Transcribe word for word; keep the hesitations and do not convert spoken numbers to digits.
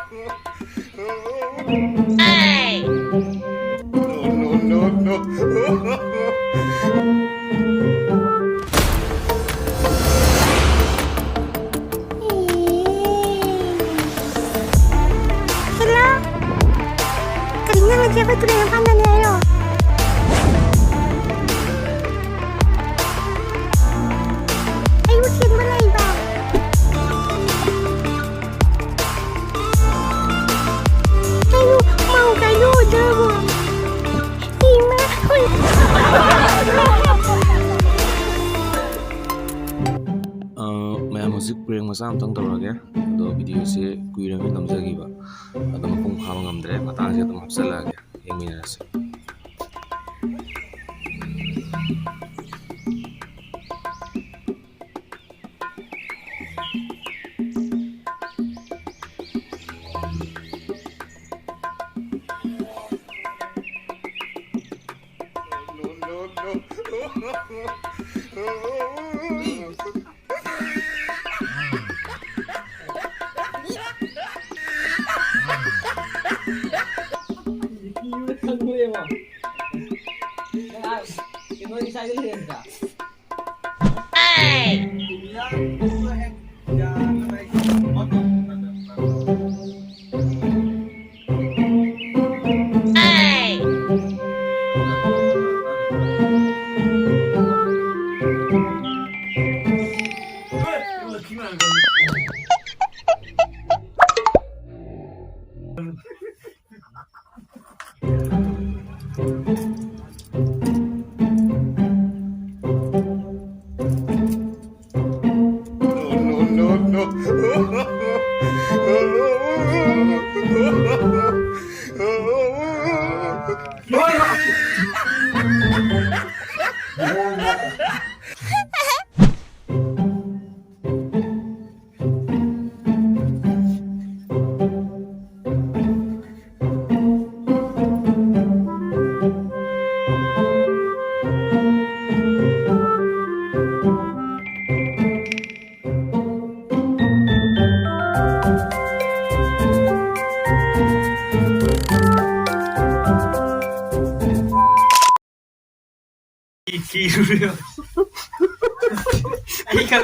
No, no, no, no. Hello? Kanina nga siya ko ito na yung panda niya yun. Ay, mo siya malay ba? Ay, mo, mau kayo, jago. Ima, uy. ꯑ, ꯃꯌꯥꯝ ꯍꯧꯖꯤꯛ ꯄ꯭ꯔꯦꯡ ꯃꯆꯥ ꯑꯝꯇꯪ ꯇꯧꯔꯒꯦ꯫ ꯑꯗꯣ ꯚꯤꯗꯤꯑꯣꯁꯦ ꯀꯨꯏꯔꯕꯅꯤ ꯅꯝꯖꯈꯤꯕ꯫ ꯑꯗꯣ ꯃꯄꯨꯡ ꯐꯥꯕ ꯉꯝꯗ꯭ꯔꯦ꯫ ꯃꯇꯥꯡꯁꯤꯗ ꯑꯗꯨꯝ ꯍꯥꯞꯆꯜꯂꯛꯑꯒꯦ꯫ ꯌꯦꯡꯃꯤꯟꯅꯔꯁꯤ꯫ No, no, no, no. ꯀꯤꯔꯨꯔꯦ꯫ ꯑꯩ ꯈꯪ